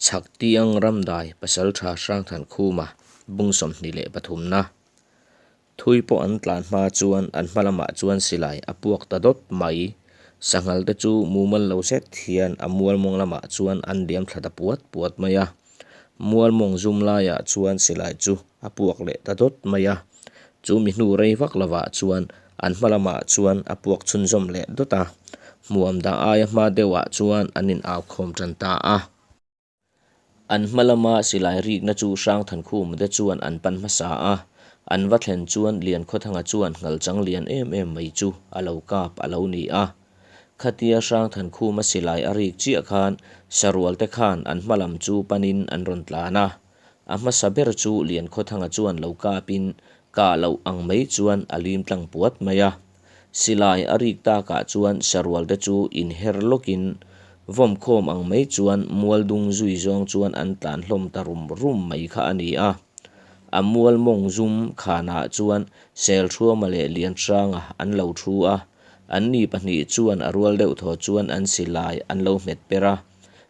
Chhaktiang Ramdai Pasaltha Hrangthankhuma bung 23 na thui pawh an tlan hma chuan an hma lamah chuan silai a puak ta dawt mai. Sanghal te chu mumal lo zet hian a mual mawng lamah chuan an liam thla ta puat puat mai a. Mual mawng zum laiah chuan silai chu a puak leh ta dawt mai a. Chu mi hnu rei vak lovah chuan an hma lamah chuan a puak chhunzawm leh dawt a. Hmuam dah aia hma deuhah chuan an in au khawm tan ta a. An hma lama silai rikna chu Hrangthankhuma te chuan an pan hmasa a. An va thlen chuan Liankhawthanga chuan nghalchang lian em em mai chu a lo kap a lo ni a. Khatia Hrangthankhuma silai a rik chiah khan sarual te khan an hma lam chu panin an rawn tlan a. A hmasa ber chu Liankhawthanga chuan lo kapin kah loh ang mai chuan a lim tlang puat mai a. Silai a rik takah chuan sarual te chu inher lawkin vawmkhawm ang mai chuan mual dung zui zawng chuan an tlan hlawm ta rum rum mai kha a ni a. A mual mawng zum khanah chuan Selthruama leh Lianhranga an lo thu a. Anni pahnih chuan a rual deuh thaw chuan an silai an lo hmet per a.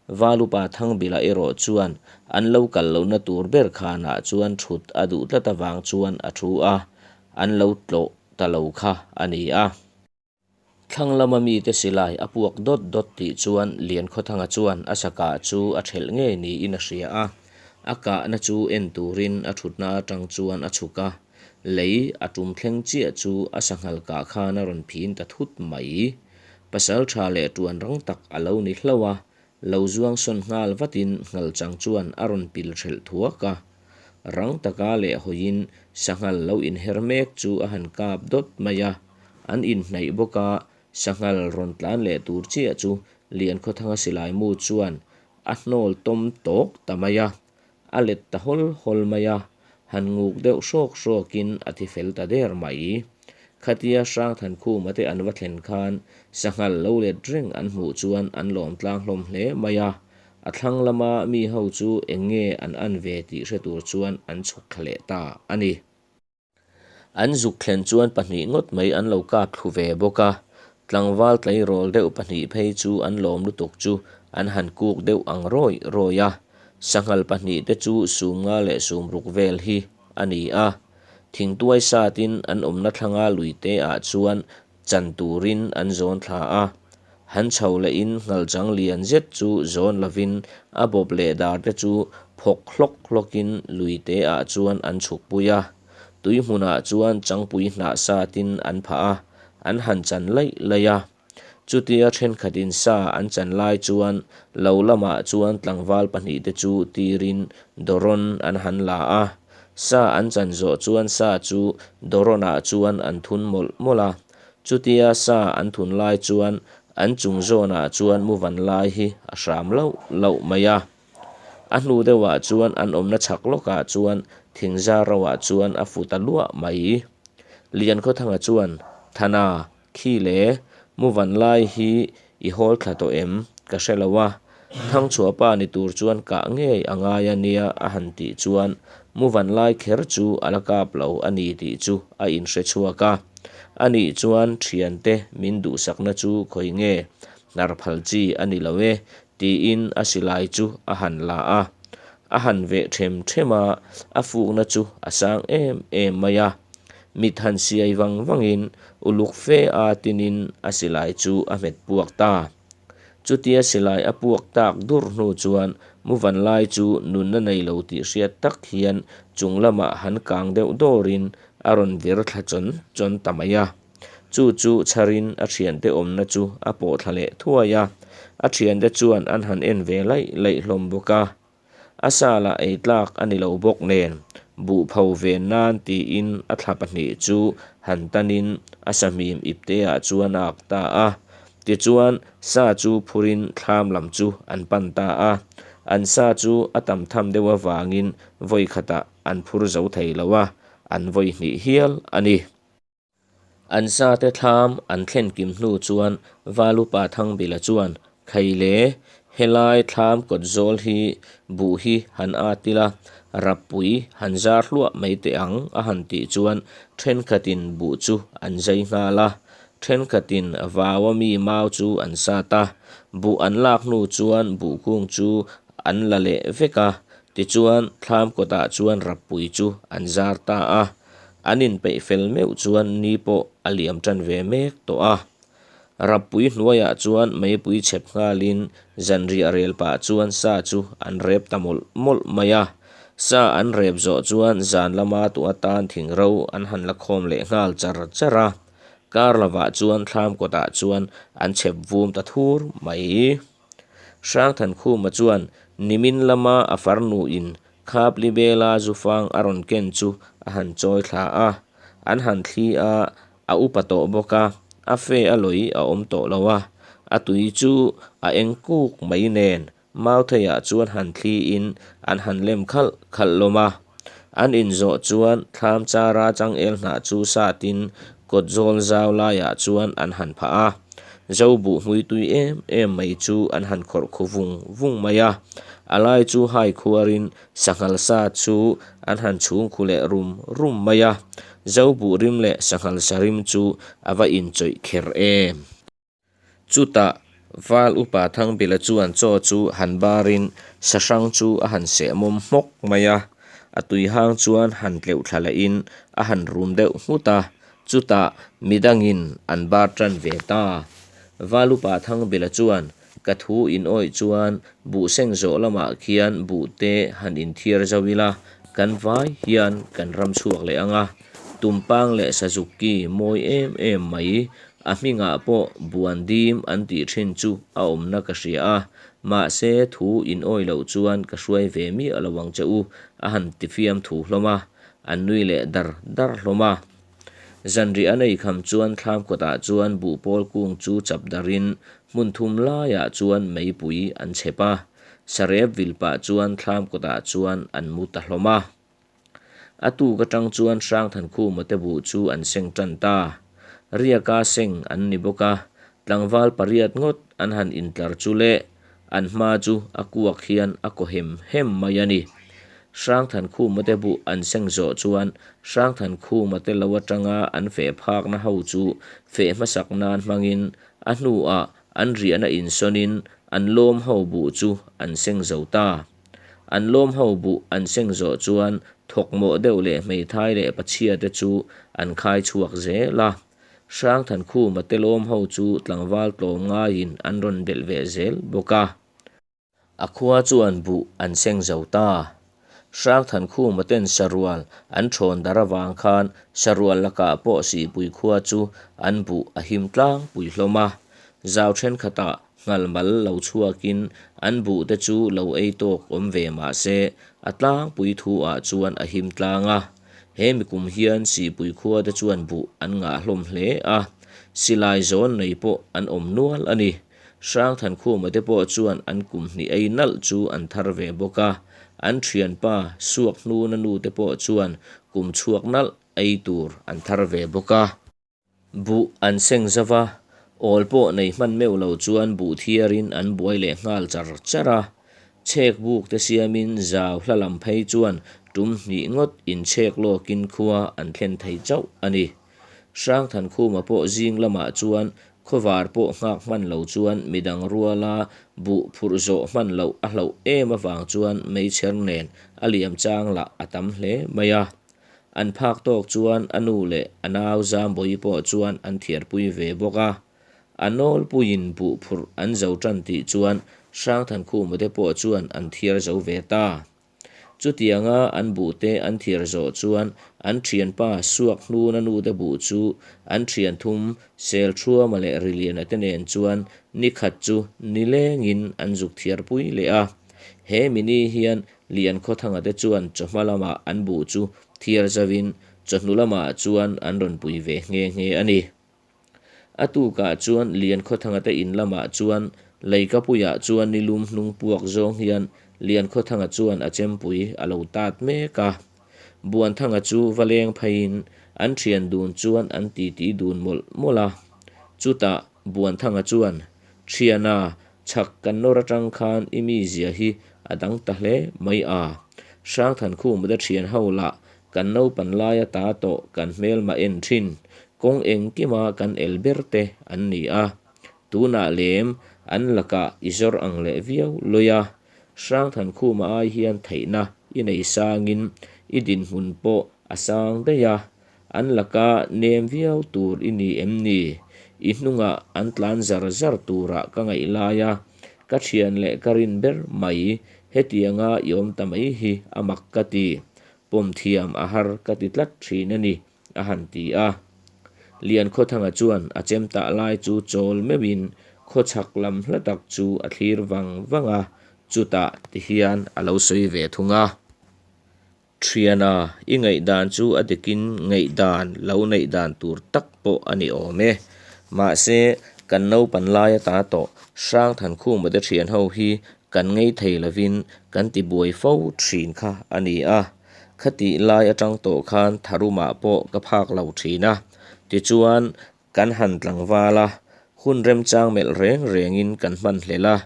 Valupa Thangbila erawh chuan an lo kal lohna tur ber khanah chuan thut a duh tlat avang chuan a thu a, an lo tlawh ta lo kha a ni a. Thlang lama mite silai a puak dawt dawt tih chuan Liankhawthanga chuan a sakah chu a thelh ngei niin a hria a. A kahna chu en turin a thutna atang chuan a chhuk a. Lei a tum thleng chiah chu a sanghal kah khan a rawn phin ta thut mai. Pasal tha leh tuan rang tak a lo ni hlauh a, lo zuang sawn nghal vatin nghalchang chuan a rawn pil hrelh thuak a. Rang taka leh hawiin sanghal lo inher mek chu a han kap dawt mai a, an inhnaih bawk a, sanghal rawn tlan leh tur chiah chu Liankhawthanga silai mu chuan a hnawl tawm tawk ta mai a. A let ta hawl hawl mai a, han nguk deuh hrawk hrawkin a ti fel ta der mai. Khatia Hrangthankhuma te an va thlen khan sanghal lo let reng an hmuh chuan an lawm tlang hlawm hle mai a, a thlang lama mi ho chu eng nge an an ve tih hre tur chuan an chhuk thla leh ta a ni. An zuk thlen chuan pahnih ngawt mai an lo kap thlu ve bawk a, tlangval tleirawl deuh pahnih phei chu an lawm lutuk chu an han kuk deuh ang rawih rawih a, sanghal pahnih te chu sum nga leh sum ruk vel hi a ni a. Thingtuai satin an awmna thlanga lui te ah chuan chan turin an zawn thla a, han chho lehin nghalchang lian zet chu zawn lovin a bawp leh dar te chu phawk hlawk hlawkin lui te ah chuan an chhuk pui a, tui hmunah chuan changpui hnah satin an phah a, an han chan laih laih a. Chutia thenkhatin sa an chan lai chuan lo lamah chuan tlangval pahnih te chu tirin dawrawn an han la a. Sa an chan zawh chuan sa chu Doron-ah chuan an thun mawlh mawlh a. Chutia sa an thun lai chuan an chung zawnah chuan muvan lai hi a hram lauh lauh mai a. A hnu deuhah chuan an awmna chhak lawkah chuan thingzar roah chuan a fu ta luah mai. Liankhawthanga chuan, Thana, Khi le, muvan lai hi i hawl thla tawh em? Ka hre lo a, Thangchhuahpa ni tur chuan kah ngei a ngai a nia a han tih chuan muvan lai kher chu a la kap lo a ni tih chu a inhre chhuak a. A nih chuan thiante min duhsakna chu khawi nge hnar phal chi a ni lo e tiin a silai chu a han la a. A han veh them them a, a fukna chu a sang em em mai a. Mit han siai vang vangin uluk fe a tinin a silai chu a hmet puak ta. Chutia silai a puak tak dur hnu chuan muvan lai chu nunna nei lo tih hriat tak hian chung lamah han kang deuh dawrin a rawn vir thla chawn chawn ta mai a. Chu chu chharin a thiante awmna chu a pawh thla leh thuai a, a thiante chuan an han en ve laih laih hlawm bawk a. A sa lah ei tlak a ni lo bawk nen, buh pho ven nan tiin a thla pahnih chu han tanin a sahmim ipteah chuan a ak ta a. Tichuan, sa chu phurin thlam lam chu an pan ta a. An sa chu a tam tham deuh avangin vawi khatah an phur zo thei lo a, an vawi hnih hial a ni. An sate thlam an thlen kim hnu chuan Valupa Thangbila chuan, Khai le, helai thlam kawt zawl hi buh hi han at ila, rappui han zar hluah mai teh ang a han tih chuan thenkhatin buh chu an zai nghal a, thenkhatin vaua mi mau chu an sat a. Buh an lak hnu chuan buh kung chu an la leh vek a, tichuan thlam kawtah chuan rappui chu an zar ta a. An inpeih fel meuh chuan ni pawh a liam tan ve mek tawh a. Rappui hnuaiah chuan meipui chhep nghalin zanriah rel pah chuan sa chu an rep ta mawlh mawlh mai a. Sa an rep zawh chuan zan lama tuah atan thingro an han la khawm leh nghal char char a. Kar lovah chuan thlam kawtah chuan an chhep vum ta thur mai. Hrangthankhuma chuan nimin lama a farnuin Khaplibela zufang a rawn ken chu a han chawi thla a, an han thli a, a upa tawh bawk a, a fe a lawi a awm tawh lo a, a tui chu a eng kuk mai nen Mautheiah chuan han thliin an han lem khalh khalh lawm a. An inzawh chuan thlam chara changel hnah chu satin kawt zawl zau laiah chuan an han phah a. Zo buh hmui tui em em mai chu an han khawrh khu vung vung mai a. A lai chu hai khuarin sanghal sa chu an han chhung khu leh rum rum mai a. Zo buh rim leh sanghal sa rim chu a va inchawih kher em. Chutah Val Upa Thangbila chuan chaw chu han barin sahrang chu a han seh mawm hmawk mai a, a tuihang chuan han tleuh thla lehin a han rum deuh nghut a, chutah midangin an bar tan ve ta. Val Upa Thangbila chuan ka thu in awih chuan buh seng zawh lamah khian buh te han inthiar zo ila, kan vai hian kan ram chhuak leh ang a, tumpang leh sazuk ki mawi em em mai A hmingah pawh buan dim an tih thin chu a awmna ka hria a, mahse thu in awi loh chuan ka hruai ve miah lo ang che u, a han ti fiam thu hlawm a, an nui leh dar dar hlawm a. Zanriah an ei kham chuan thlam kawtah chuan buhpawl kung chu chap darin hmun thum laiah chuan meipui an chhep a, sarep vil pah chuan thlam kawtah chuan an mu ta hlawm a. A tuk atang chuan Hrangthankhuma te buh chu an seng tan ta. Riaka seng an ni bawk a, tlangval pariat ngawt an han intlar chu le, an hma chu a kuak hian a kaw hem hem mai a ni. Hrangthankhuma te buh an seng zawh chuan Hrangthankhuma te lo atanga an feh phakna ho chu feh hmasak nan hmangin a hnuah an riahna insawnin an lawm ho buh chu an seng zo ta. An lawm ho buh an seng zawh chuan thawkmawh deuh leh hmeithai leh pachhia te chu an khai chhuak zel a. Hrangthankhuma te lawm ho chu tlangval tlawm ngaiin an rawn belh ve zel bawk a. A khua chuan buh an seng zo ta. Hrangthankhuma ten sarual an thawn dar avang khan sarual lakah pawh Sihpui khua chu an buh a him tlangpui hlawm a. Zau thenkhatah Nghalmal lo chhuakin an buh te chu lo ei tawk awm ve mah se, a tlangpui thu ah chuan a him tlang a. He mikum hian Sihpui khua te chuan buh an ngah hlawm hle a, silai zawn nei pawh an awm nual a ni. Hrangthankhuma te pawh chuan an kum hnih ei nalh chu an thar ve bawk a, an thianpa Suakhnuna nu te pawh chuan kum chhuak nalh ei tur an thar ve bawk a. Buh an seng zauh a, awl pawh nei hman meuh lo chuan buh thiarin an buai leh nghal char char a. Chhek buk te siamin zau hla lam phei chuan tum hnih ngawt inchhek lawkin khua an thlen thei chauh a ni. Hrangthankhuma pawh zing lamah chuan khawvar pawh nghak hman lo chuan midang ruala buh phurh zawh hman loh a hlauh em avang chuan meichher nen a liam chang lah a tam hle mai a. An phak tawk chuan a nu leh a nau Zambawi pawh chuan an thiarpui ve bawk a. A nawlpuiin buh phurh an zo tan tih chuan Hrangthankhuma te pawh chuan an thiar zo ve ta. Chutianga an buh te an thiar zawh chuan an thianpa Suakhnuna nu te buh chu an thian thum Selthuama leh Riliana te nen chuan ni khat chu nilengin an zuk thiarpui leh a. He mini hian Liankhawthanga te chuan chawhma lamah an buh chu thiar zauhin chawhnu lamah chuan an rawn pui ve nghe nghe a ni. A tukah chuan Liankhawthanga te in lamah chuan Leikapuiah chuan nilum hnung puak zawng hian Liankhawthanga chuan a chempui a lo tat mek a. Buanthanga chu va leng pheiin an thian dun chuan an titi dun mawlh mawlh a. Chutah Buanthanga chuan, Thiana, Chhak kan nawr atang khan i mizia hi a dang ta hle mai a. Hrangthankhuma te thian ho lah kan naupan laia ta tawh kan hmelma en thin, kawng engkima kan el ber te an ni a. Tunah lem an lakah i zawr ang leh viau lawi a. Hrangthankhuma ai hian theihna i nei sangin i dinhmun pawh a sang daih a, an laka nem viau tur i ni em ni? I hnungah an tlan zar zar turah ka ngaih lai a, ka thian leh ka rin ber mai, hetianga i awm ta mai hi a mak ka ti. Pawm thiam a har ka ti tlat thin a ni, a han ti a. Liankhawthanga chuan a chem tah lai chu chawl meuhin khawchhak lam hla tak chu a thlir vang vang a, chutah tihian a lo sawi ve thung a. Thiana, i ngaihdan chu a dikin ngaihdan lo neih dan tur tak pawh a ni awm e. Mahse, kan naupan lai ata tawh Hrangthankhuma te thian ho hi kan ngei thei lovin kan ti buai fo thin kha a ni a. Khatih lai atang tawh khan tharumah pawh ka phak lo thin a. Tichuan, kan han tlangval a, hun remchang melh reng rengin kan hman hlel a.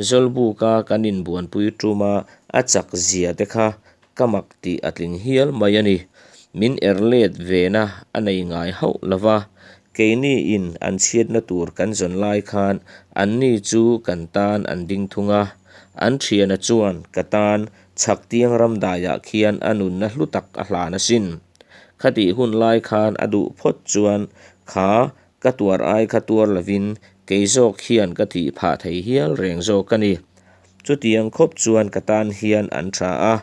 Zawlbuka kan inbuanpui tuma a chak zia te kha ka mak tih a tling hial mai a ni. Min er let vena a nei ngai hauh lo va, keini in an chhiatna tur kan zawn lai khan anni chu kan tan an ding thung a. An thiana chuan ka tan Chhaktiang ramdaiah khian a nunna hlu tak a hlan asin. Khatih hun lai khan a duh phawt chuan kha ka tuar ai kha tuar lovin kei zawk hian ka tih phah thei hial reng zawk a ni. Chutiang khawp chuan ka tan hian an tha a,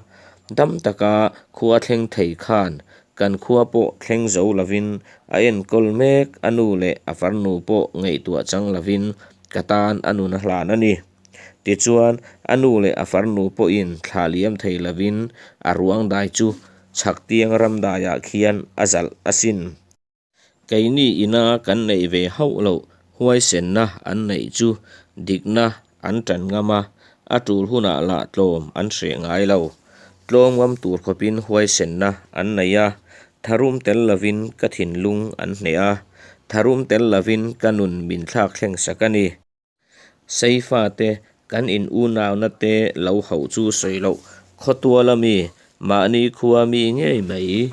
dam taka khua thleng thei khan kan khua pawh thleng zo lovin a enkawl mek a nu leh a farnu pawh ngaihtuah chang lovin ka tan a nun a hlan a ni. Tichuan, a nu leh a farnu pawhin thla liam thei lovin a ruang dai chu chhaktiang ram daiah khian a zalh asin. Keini ina kan neih ve hauh loh huaisenna an neih chu dikna an tan ngam a, a tul hunah lah tlawm an hreh ngai lo. Tlawm ngam tur khawpin huaisenna an nei a, tharum tel lovin ka thinlung an hneh a, tharum tel lovin ka nun min thlak thleng sak a ni. Seifa te, kan in unauna te lo hauh chu sawi loh, khawtuala mi, mahni khua mi ngei mai,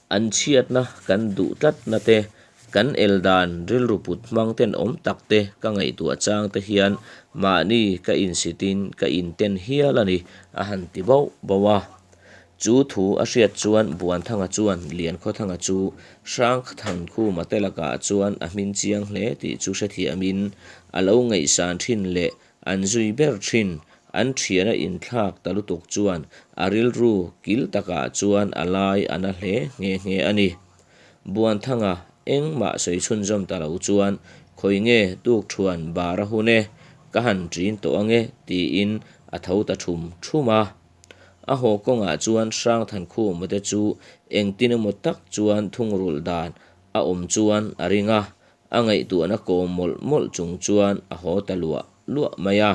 an chhiatna kan duh tlatna te, kan el dan rilru put hmang tenawm tak te ka ngaihtuah chang te hian mahni ka insitin ka inten hial a ni, a han ti bauh bauh a. Chu thu a hriat chuan Buanthanga chuan Liankhawthanga chu Hrangthankhuma te lakah chuan a hmin chiang hle tih chu hrethiamin a lo ngaihsan thin leh an zui ber thin an thiana inthlak ta lutuk chuan a rilru kil takah chuan a lai a na hle nghe nghe a ni. Buanthanga engmah sawi chhunzawm ta lo chuan khawi nge tukthuan bar a hun e, ka han ṭin tawh ange tiin a tho ta thum thum a. A haw kawngah chuan Hrangthankhuma te chu engtin emaw tak chuan thungrulh dan a awm chuan a ring a, a ngaihtuahna kawm mawlh mawlh chung chuan a haw ta luah luah mai a.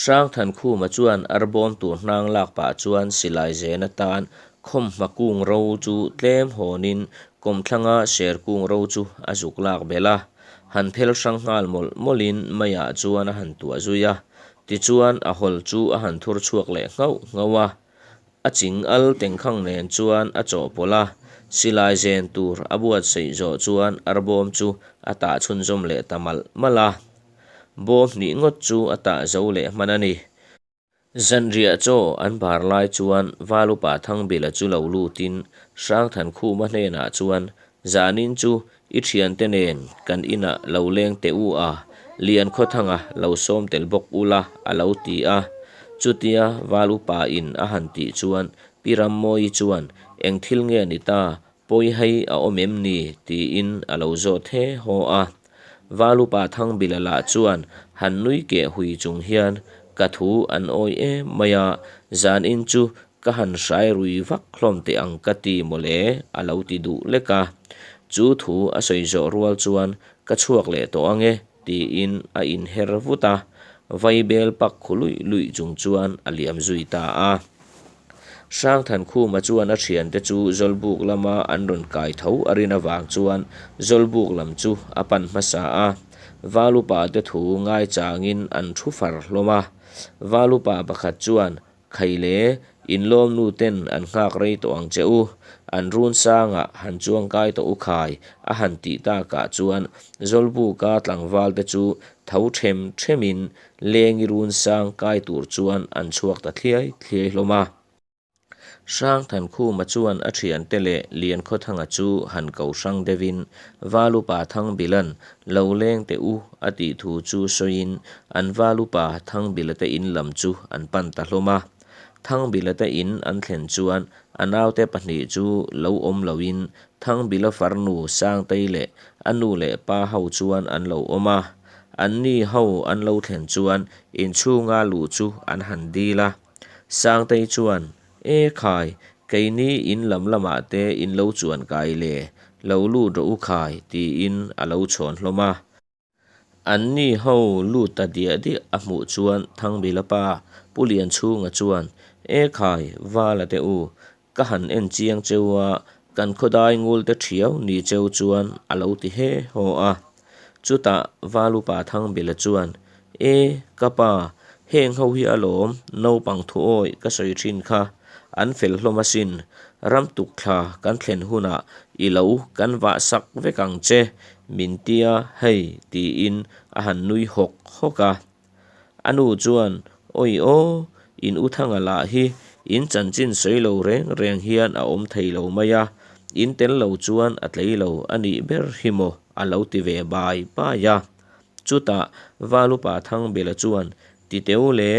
Hrangthankhuma chuan arbawm tur hnang lak pah chuan silai zen atan khawmhma kung ro chu tlem hawnin kawmthlanga ser kung ro chu a zuk lak belh a, han phel hrang nghal mawlh mawlhin meiah chuan a han tuah zui a. Tichuan a hawl chu a han thur chhuak leh nghauh nghauh a, a ching al tengkhang nen chuan a chawhpawlh a, silai zen tur a buatsaih zawh chuan arbawm chu a tah chhunzawm leh ta malh malh a. Bawm hnih ngawt chu a tah zo leh hman a ni. Zanriah chaw an bar lai chuan Valupa Thangbila chu lo lutin Hrangthankhuma hnenah chuan Zanin chu I thiante nen kan inah lo leng teh u a, Liankhawthanga lo sawm tel bawk ula a lo ti a. Chutia Val upa in a han tih chuan Pi Rammawii chuan eng thil nge ni ta, pawi hei a awm em ni? tiin a lo zawt he haw a. Val upa Thangbila lah chuan han nui keh hui chung hian ka thu an awi em mai a, zanin chu Ka han hrai rui vak hlawm teh ang ka ti mawle a lo ti duh lek a. Chu thu a sawi zawh rual chuan ka chhuak leh tawh ang e tiin a inher vut a, vaibel pak khu luih luih chung chuan a liam zui ta a. Hrangthankhuma chuan a thiante chu Zawlbuk lama an rawn kai tho a rin avang chuan Zawlbuk lam chu a pan hmasa a, Valupa te thu ngaichangin an thu far hlawm a. Valupa pakhat chuan. Khaile, in lawmnu ten an nghak rei tawh ang che u, an run sangah han chuangkai tawh u khai, a han tih takah chuan Zawlbuka tlangval te chu tho ṭhem ṭhemin Lengi run sang kai tur chuan an chhuak ta thliai thliai hlawm a. Hrangthankhuma chuan a thiante leh Liankhawthanga chu han ko hrang deuhin Valupa Thangbila'n lo leng teh u a tih thu chu sawiin an Valupa Thangbila te in lam chu an pan ta hlawm a. Thangbila te in an thlen chuan a naute pahnih chu lo awm loin Thangbila farnu Sangtei leh a nu leh pa ho chuan an lo awm a. Anni ho an lo thlen chuan inchhunga luh chu an han dil a. Sangtei chuan, E khai, keini in lam lamah te in lo chuan kai le, lo lut rawh u khai, tiin a lo chhawn hlawm a. Anni ho lut ta diah diah a hmuh chuan Thangbila pa Pu Lianchhunga chuan, E khai, Vala te u, ka han en chiang cheu a, kan khawdai ngul te thiau ni cheu chuan a lo ti he haw a. Chutah Valupa Thangbila chuan, E, ka pa, heng ho hi alawm naupang thuawi ka sawi thin kha, an fel hlawm asin, ram tukthla kan thlen hunah i lo kan vah sak vek ang che, min tia hei, tiin a han nui hawk hawk a. A nu chuan, Awi aw, in u Thanga lah hi in chanchin sawi lo reng reng hian a awm thei lo mai a, in tel lo chuan a tlei lo a nih ber hi maw a lo ti ve bai bai a. Chutah Valupa Thangbela chuan, Ti teu le,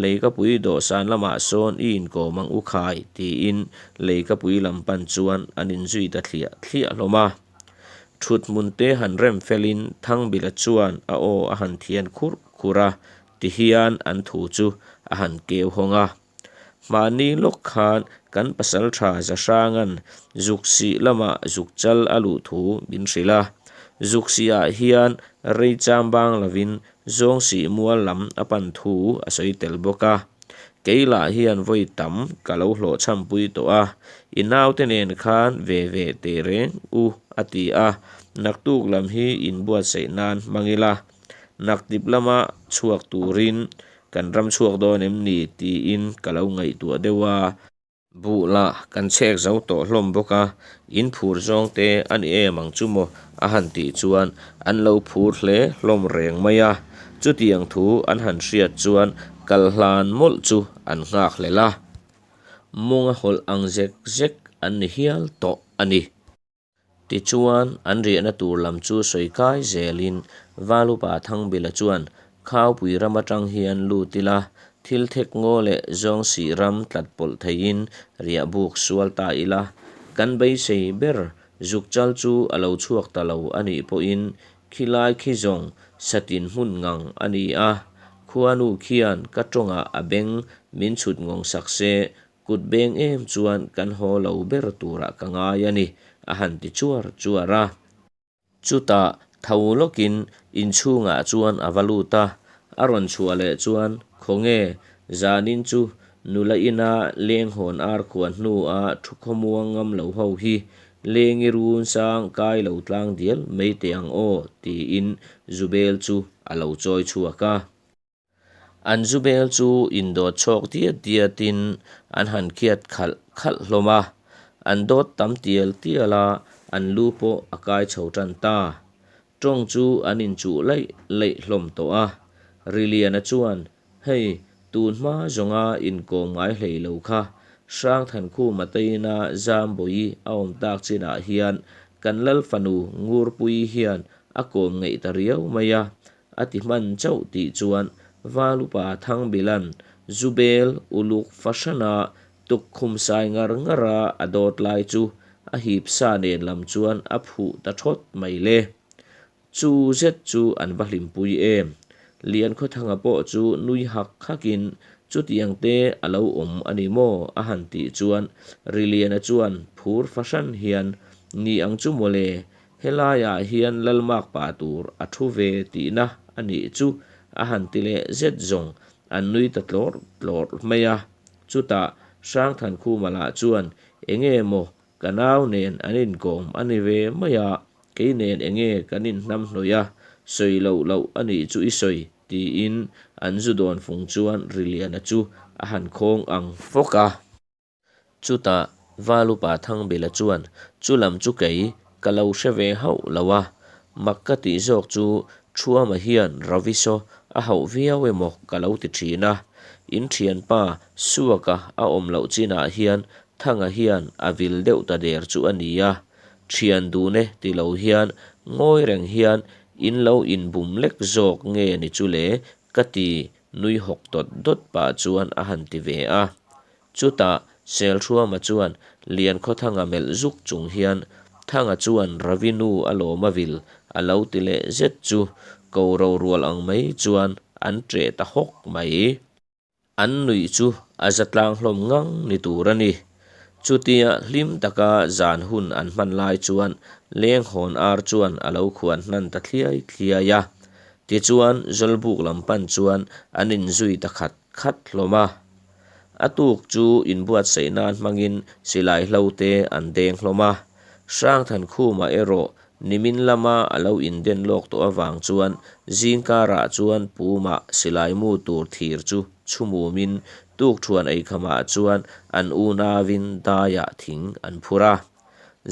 Leikapui dawhsan lamah sawn i inkawm ang u khai, tiin Leikapui lam pan chuan an inzui ta thliah thliah hlawm a. Thut hmun te han rem felin Thangbila chuan a aw a han thian khurh khurh a, tihian an thu chu a han keu hawng a. Mahni lawk khan kan pasaltha Zahranga'n Zuksih lamah zukchal a luh thu min hrilh a. Zuksihah hian rei cham bang lovin Zawngsih mual lam a pan thu a sawi tel bawk a. Kei lah hian vawi tam ka lo hlawhchhampui tawh a, i naute nen khan ve ve teh reng u a ti a, naktuk lam hi inbuatsaih nan hmang ila. Naktip lama chhuak turin kan ram chhuak dawn em ni tiin ka lo ngaihtuah deuh a. Buh lah kan chhek zo tawh hlawm bawk a, in phur zawng te a ni em ang chu maw a han tih chuan an lo phur hle hlawm reng mai a. Chutiang thu an han hriat chuan kal hlan mawlh chu an nghak hlel a. Mawnga hawlh ang zek zek an ni hial tawh a ni. Tichuan, an riahna tur lam chu sawi kai zelin Valupa Thangbila chuan Khaupui ram atang hian lut ila, thil thek ngaw leh zawngsih ram tlat pawlh theihin riah buk sual ta ila, kan beisei ber zukchal chu a lo chhuak ta lo a nih pawhin khilai khi zawng satin hmun ngang a ni a, khuanu khian ka tawngah a beng min chhut ngawng sak se Kut beng em chuan kan haw lo ber turah ka ngai a ni, a han ti chuar chuar a. Chutah tho lawkin inchhungah chuan a va lut a, a rawn chhuah leh chuan, Khawnge, zanin chu nula ina leng hawn ar khuan hnua thu khawmuang ngam lo ho hi lengi run sang kai lo tlang dial mai teh ang aw, tiin Zubel chu a lo chawi chhuak a. An zu bel chu indawt chhawk diat diatin an han khiat khalh khalh hlawm a, an dawt tam tial tial a, an lu pawh a kai chho tan ta. Tawng chu an inchuh laih laih hlawm tawh a. Riliana chuan, Hei, tun hma zawnga inkawm ngai hlei lo kha, Hrangthankhuma teina Zambawi a awm tak chinah hian kan Lal fanu Ngurpuii hian a kawm ngeih ta riau mai a, A ti hman chauh tih chuan Valupa Thangbilan Zubel uluk fahrana tukkhum sai ngar ngara a dawt lai chu a hip sa nen lam chuan a phuh ta thawt mai le. Chu zet chu an va hlimpui em. Liankhawthanga pawh chu nui hak hakin chutiang te a lo awm a ni maw a han tih chuan Riliana chuan phur fahran hian ni ang chu mawle Helaiah hian Lalmak pa tur a thu ve tihna a nih chu a han ti leh zet zawng an nui ta tlawrh tlawrh mai a. Chutah Hrangthankhuma lah chuan enge maw ka nau nen an inkawm a ni ve mai a, kei nen enge kan inhnam hnawih a, sawi loh loh a nih chu i sawi tiin an zu dawn fung chuan Riliana chu a han khawng ang fawk a. Chutah Valupa Thangbila chuan chu lam chu kei ka lo hre ve hauh lo a, mak ka tih zawk chu Thuama hian Raviso a hauh viau emaw ka lo ti thin a, in thianpa Suaka a awm loh chinah hian Thanga hian a vil deuh ta der chu a nia, thian dun e ti lo hian ngawi reng hian in lo inbum lek zawk nge ni chu le ka ti nui hawk dawt dawt pah chuan a han ti ve a. Chutah Selthruama chuan Liankhawthanga melh zuk chung hian Thanga chuan Ravi nu a lawm a vil a lo ti leh zet chu ko ro rual ang mai chuan an ṭeh ta hawk mai. An nuih chu a za tlang hlawm ngang ni tur a ni. Chutia hlim taka zan hun an hman lai chuan Lenghawn ar chuan a lo khuan hnan ta thliai thliai a. Tichuan Zawlbuk lam pan chuan an inzui ta khat khat hlawm a. A tuk chu inbuatsaih nan hmangin silai hlo te an deng hlawm a. Hrangthankhuma erawh nimin lama a lo inden lawk tawh avang chuan zingkarah chuan pumah silai mu tur thir chu chhumumin tukṭhuan eikhamah chuan an unauin daiah thing an phur a.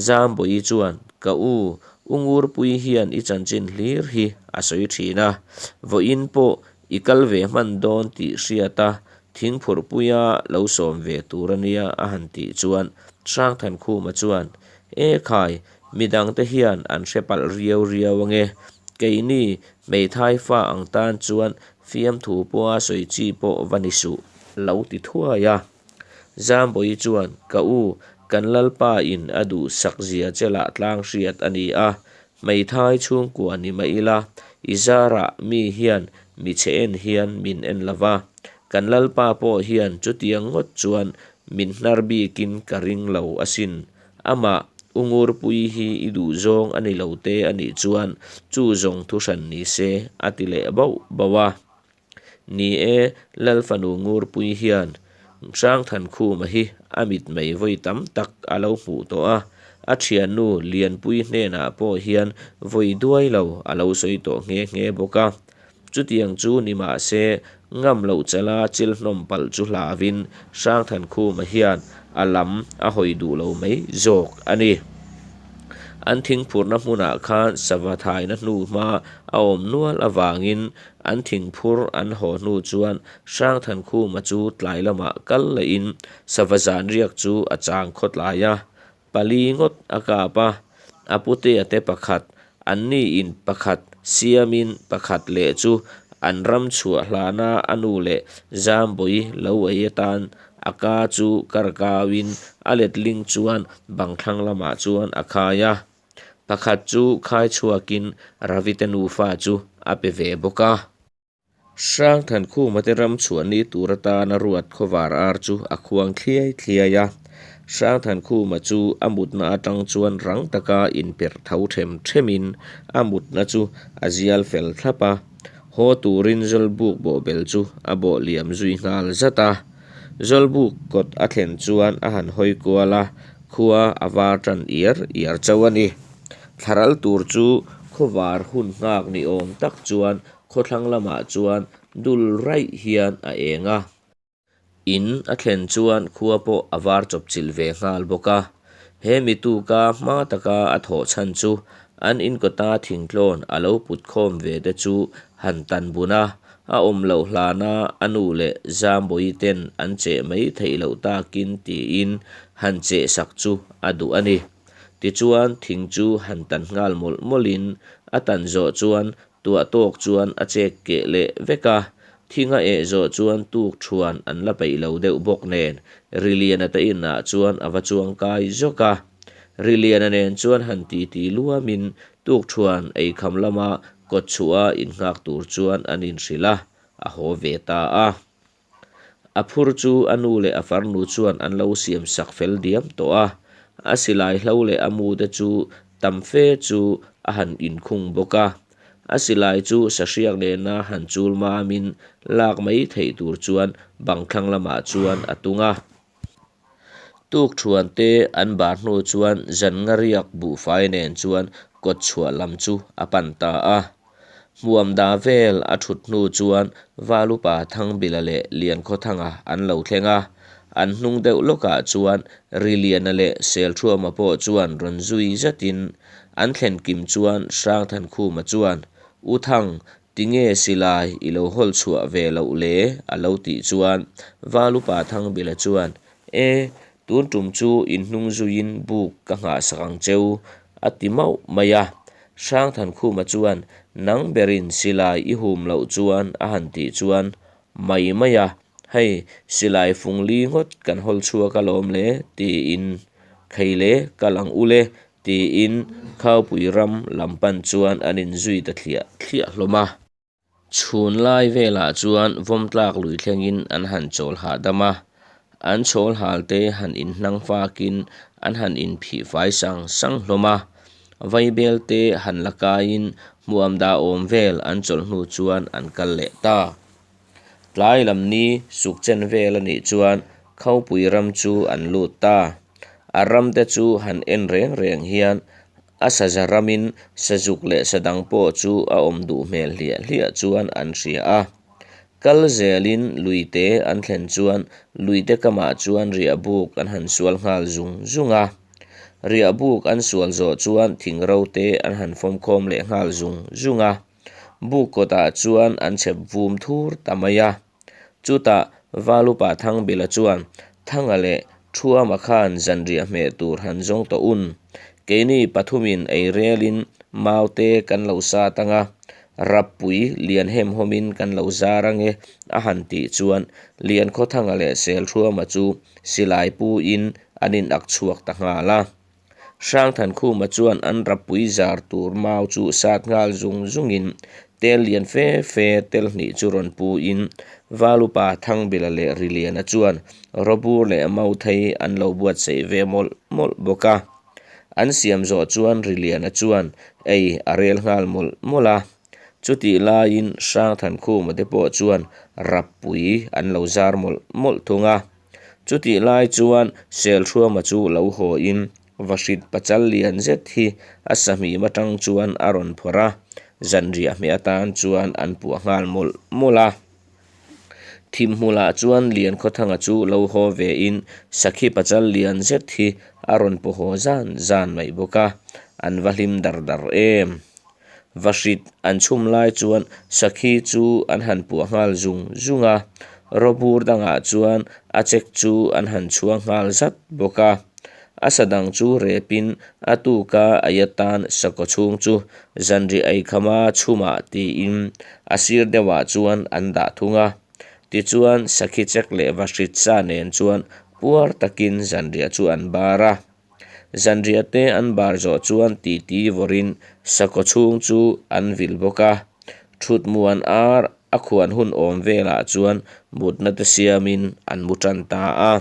Zambawi chuan, Ka u, u Ngurpui hian i chanchin hlir hi a sawi thin a, vawiin pawh i kal ve hman dawn tih hriat a, thingphurhpuia lo sawm ve tur a nia a han tih chuan Hrangthankhuma chuan, E khai, midangte hian an hre palh riau riau ange, keini hmeithai fa ang tan chuan fiamthu pawha sawi chi pawh va ni suh, lo ti thuai a. Zambawi chuan, Ka u, kan Lalpa in a duhsak zia che lah tlang hriat a ni a, hmeithai chhungkua ni mah ila, i zarah mi hian mi chhe en hian min en lo va, kan Lalpa pawh hian chutiang ngawt chuan min hnar bikin ka ring lo asin. Amah, u Ngurpui hi i duhzawng a ni lo te a nih chuan chu zawng thuhran ni se, a ti leh bauh bauh a. Ni e, Lal fanu Ngurpui hian Hrangthankhuma hi a mitmei vawi tam tak a lo hmuh tawh a, a thiannu Lianpui hnenah pawh hian vawi duai lo a lo sawi tawh nghe nghe bawk a. Chutiang chu ni mah se, ngam loh chala chil hnawm palh chu hlauhin Hrangthankhuma hian a lam a hawi duh lo mai zawk a ni. An thingphurhna hmunah khan sava thaina hnu hma a awm nual avangin An thingphur an haw hnu chuan Hrangthankhuma chu tlai lamah kal lehin sava zan riak chu a chang khawtlai a, pali ngawt a kap a, a putea te pakhat, an niin pakhat siamin pakhat leh chu an ram chhuah hlana a nu leh Zambawi lo ei atan a ka chu kar kauin a letling chuan bang thlang lamah chuan a khai a. Pakhat chu khai chhuakin Ravi te nufa chu a pe ve bawk a. Hrangthankhuma te ram chhuah ni tur atana ruat khawvar ar chu a khuang thliai thliai a. Hrangthankhuma chu a mutna atang chuan rang taka inperh tho them themin a mutna chu a zial fel thlap a. Haw turin Zawlbuk bawhbel chu a bawh liam zui nghal zat a. Zawlbuk kawt a thlen chuan a han hawi kual a, khua a var tan iar iar chauh a ni. Thlaral tur chu khawvar hun nghak ni awm tak chuan khawthlang lamah chuan dul raih hian a eng a. In a thlen chuan khua pawh a var chawpchilh ve nghal bawk a. He mi tuka hma taka a thawh chhan chu an inkawta thingtlawn a lo put khawm ve te chu han tan bun a, A awm loh hlana a nu leh Zambawi ten an cheh mai theih loh takin tiin han cheh sak chu a duh a ni. Tichuan thing chu han tan nghal mawlh mawlhin a tan zawh chuan tuah tawk chuan a chek keh leh vek a, thing a eh zawh chuan tuk thuan an la peih lo deuh bawk nen Riliana te inah chuan a va chuang kai zawk a. Riliana nen chuan han titi luamin Tukṭhuan eikham lama kawtchhuah a innghak tur chuan an inhrilh a, a haw ve ta a. A phur chu a nu leh a farnu chuan an lo siam sak fel diam tawh a, a silai hlo leh a mu te chu tam fe chu a han inkhung bawk a. A silai chu sahriak nena han chul mamin lak mai theih tur chuan bang thlang lamah chuan a tung a. Tukṭhuan te an bar hnu chuan zan nga riak buhfai nen chuan kawtchhuah lam chu a pan ta a. Hmuamda vel a thut hnu chuan Valupa Thangbila leh Liankhawthanga an lo thleng a, an hnung deuh lawkah chuan Riliana leh Selthuama pawh chuan rawn zui zatin an thlen kim chuan Hrangthankhuma chuan, U Thang, tinge silai i lo hawl chhuah ve loh le? a lo tih chuan Valupa Thangbila chuan, E, tun tum chu in hnung zuiin buk ka nghahsak ang cheu, a ti mauh mai a. Hrangthankhuma chuan, Nang berin silai i hum loh chuan a han tih chuan, Mai mai a, hei silai fung li ngawt kan hawl chhuak alawm le tiin, Khei le kal ang u le tiin Khaupui ram lam pan chuan an inzui ta thliah thliah hlawm a. Chhun lai velah chuan vawmtlak lui thlengin an han chawl hahdam a, an chhawl hal te han inhnang fakin an han inphih fai sang sang hlawm a, vaibel te han la kaiin hmuam dah awm vel an chawlh hnu chuan an kal leh ta. Tlai lam ni suk chen vel a nih chuan Khawpui ram chu an lut ta. A ram te chu han en reng reng hian A saza ramin sazuk leh sadang pawh chu a awm duh hmel hliah hliah chuan an hria a. Kal zelin luite an thlen chuan luite kamah chuan riahbuk an han sual nghal zung zung a. Riahbuk an sual zawh chuan thingro te an han fawmkhawm leh nghal zung zung a. Buk kawtah chuan an chhep vum thur ta mai a. Chutah Valupa Thangbila chuan Thanga leh Thuama khan zanriah hmeh tur han zawng tawh un. Keini pathumin ei relin maute kan lo sat ang a, rappui lian hemhawmin kan lo zar ang e a han tih chuan Liankhawthanga leh Selthuama chu silai puin an inak chhuak ta nghal a. Hrangthankhuma chuan an rappui zar tur mau chu sat nghal zung zungin tel lian fe fe tel hnih chu rawn pu in Valupa Thangbila leh Riliana chuan rawbur leh mauthei an lo buatsaih ve mawlh mawlh bawk a. An siam zawh chuan Riliana chuan ei a rel nghal mawlh mawlh a. Chutih laiin Hrangthankhuma te pawh chuan rappui an lo zar mawlh mawlh thung a. Chutih lai chuan Selhruama chu lo hawiin Vahrit pachal lian zet hi a sahmim atang chuan a rawn phawrh a, zanriah hmeh atan chuan an puah nghal mawlh mawlh a. Thimhmulah chuan Liankhawthanga chu lo haw vein Sakhi pachal lian zet hi a rawn paw haw zan zan mai bawk a, an va hlim dar dar em. Vahrit an chhum lai chuan sakhi chu an han puah nghal zung zung a, rawbur dangah chuan a chek chu an han chhuang nghal zat bawk a. A sa dang chu repin a tuka ei atan sakaw chhung chu zanriah eikhama chhumah tiin a sir deuhah chuan an dah thung a. Tichuan sakhi chek leh vahrit sa nen chuan puar takin zanriah chu an bar a. Zanriah te an bar zawh chuan titi vawrin sakaw chhung chu an vil bawk a, thut muan ar a khuan hun awm velah chuan mutna te siamin an mu tan ta a.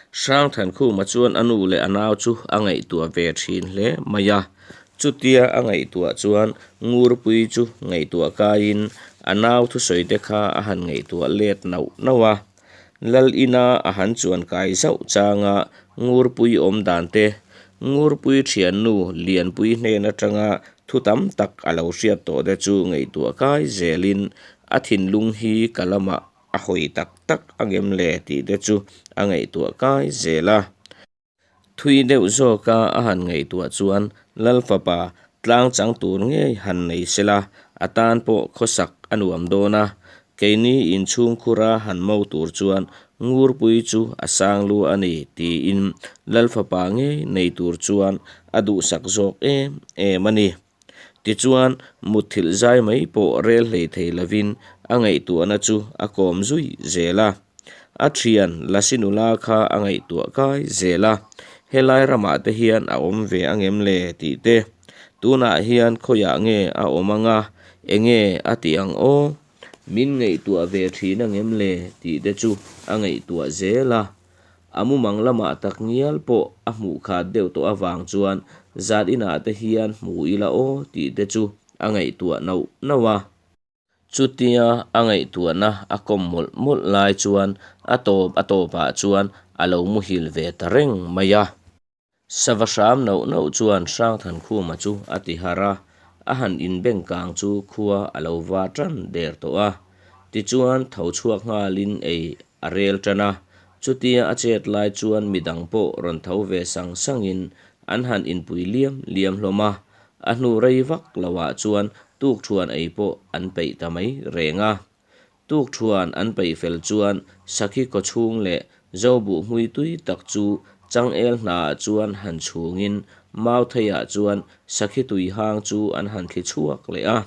Hrangthankhuma chuan a nu leh a nau chu a ngaihtuah ve thin hle mai a, chutia a ngaihtuah chuan Ngurpui chu ngaihtuah kaiin a nau thusawi te kha a han ngaihtuah let nauh nauh a. Lal ina a han chuan kai zauh changa Ngurpui awm dan te, Ngurpui thiannu Lianpui hnen atanga thu tam tak a lo hriat tawh te chu ngaihtuah kai zelin a thinlung hi ka lamah a hawi tak tak angem le tih te chu a ngaihtuah kai zel a. Thui deuh zawka a han ngaihtuah chuan Lal fapa tlang chang tur ngei han nei sela a tan pawh khawsak a nuam dawn a, keini inchhungkhura han mo tur chuan Ngurpui chu a sang lu a ni tiin Lal fapa ngei nei tur chuan a duhsak zawk em em a ni. Tichuan mutthilh zai mai pawh rel hlei thei lovin a ngaihtuahna chu a kawm zui zel a. A thian Lasi nula kha a ngaihtuah kai zel a, helai ramah te hian a awm ve angem le tih te, tunah hian khawiah nge a awm anga, enge a tih ang aw? Min ngaihtuah ve thin angem le tih te chu a ngaihtuah zel a. A mumang lamah tak ngial pawh a hmuh khat deuh tawh avang chuan zan inah te hian hmu ila aw tih te chu a ngaihtuah nauh nauh a. Chutia a ngaihtuahna a kawm mawlh mawlh lai chuan a tawp a tawpah chuan a lo muhil ve ta reng mai a. Sava hram nauh nauh chuan Hrangthankhuma chu a ti harh a. a han inbeng kang chu khua a lo va tan der tawh a. Tichuan tho chhuak nghalin ei a rel tan a, chutia a chet lai chuan midang pawh rawn tho ve sang sangin an han inpui liam liam hlawm a, a hnu rei vak loah chuan tukṭhuan ei pawh an peih ta mai reng a. Tukṭhuan an peih fel chuan sakhi kawchhung leh zobuh hmui tui tak chu changel hnaah chuan han chhungin mautheiah chuan sakhi tui hang chu an han thli chhuak leh a.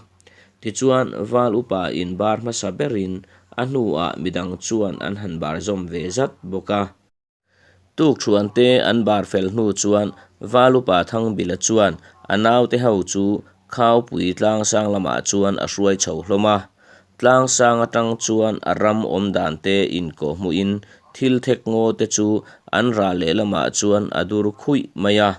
Tichuan Val Upa in bar hmasa berin a hnuah midang chuan an han bar zawm ve zat bawk a. Tukṭhuante an bar fel hnu chuan Val Upa Thangbila chuan a naute ho chu Khaupui tlangsang lamah chuan a hruai chho hlawm a. Tlangsang atang chuan a ram awm dante inkawhhmuhin thil thek ngaw te chu an ral lehlamah chuan a dur khuih mai a.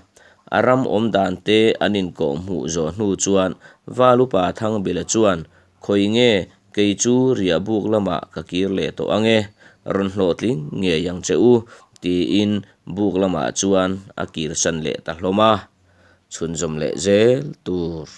A ram awm dante an inkawhhmuh zawh hnu chuan Val Upa Thangbila chuan Khawi nge, kei chu riahbuk lamah ka kir leh tawh ang e, rawn hlawhtling ngei ang che u, tiin buk lamah chuan a kirsan leh ta hlawm a, chhunzawm leh zel tur.